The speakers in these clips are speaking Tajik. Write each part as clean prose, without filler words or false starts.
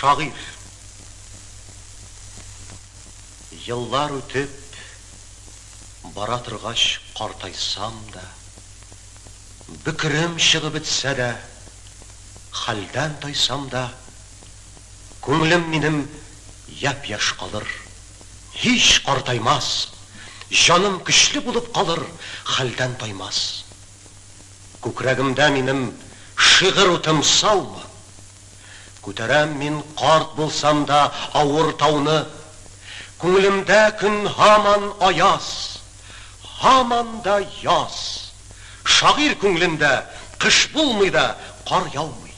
Шагыйрь. Еллар үтеп, бара торгач картайсам да, Бөкерем чыгып бетсә дә, хәлдән тайсам да, Күңелем минем япь-яшь калыр, һич картаймас, Җаным көчле булып калыр, хәлдән таймас. Күкрәгемдә минем шигырь утым саумы? Күтәрәм мин карт булсам да авыр тауны. Күңелемдә көн һаман аяз, һаман да яз. Шагыйрь күңелендә кыш булмый да, кар яумый.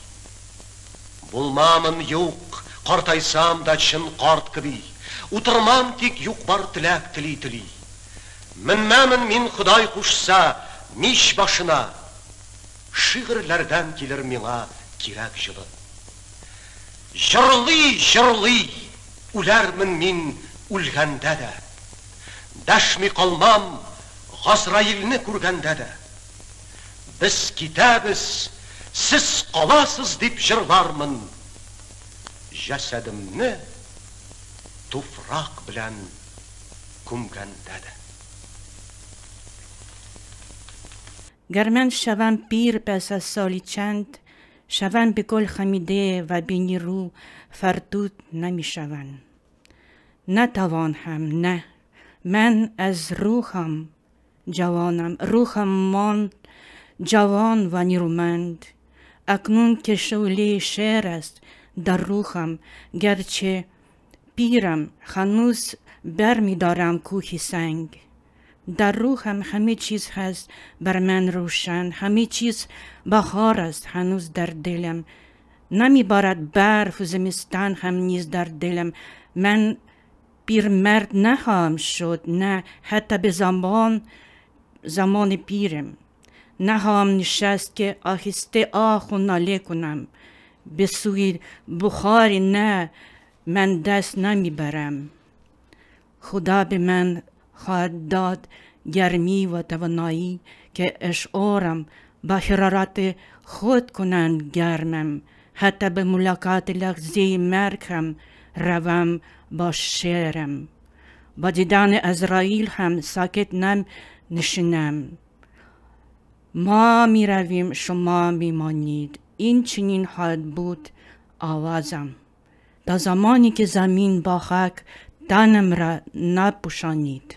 Булмамын, юк, картайсам да чын карт кеби, Утырмам тик юк-бар теләк тели-тели. Менмәмен мин, Ходай кушса, мич башына, Шигырьләрдән килер миңа кирәк җылы. Җырлый-җырлый үләрмен мин үлгәндә дә, Дәшми калмам Газраилне күргәндә дә. Без китәбез, сез каласыз дип җырлармын, Җәсәдемне туфрак белән күмгәндә дә. Гар ман шавам пир пас аз соли чанд, шавам бе гул хамида ва бе ниру фартут намешавам. Натавон ҳам, на. Ман аз рӯҳам ҷавонам, рӯҳам монд ҷавон ва нирӯманд. Акнун ки шӯълаи шеър аст дар рӯҳам, гарчи пирам, ҳанӯз бармедорам кӯҳи санг. Дар рӯҳам ҳама чиз ҳаст бар ман рӯшан, ҳама чиз баҳор аст ҳанӯз дар дилам. Намеборад барфу зимистон ҳам низ дар дилам. Ман пирмард нахоҳам шуд, на, ҳатто ба замони пирам. Нахоҳам нишаст ки оҳиста оҳу нола кунам. Ба сӯи бухоре на, ман даст намебарам. Худо ба ман хоҳад дод гармӣ ва тавоноӣ, ки ашъорам бо ҳарорати худ кунанд гармам. Ҳатто ба мулоқоти лаҳзаи марг ҳам равам бо шеърам. Бо дидани Азроил ҳам сокит нанишинам. Мо меравем, шумо мемонед. Ин чунин хоҳад буд овозам. То замоне ки замин бо хок танамро напӯшонид.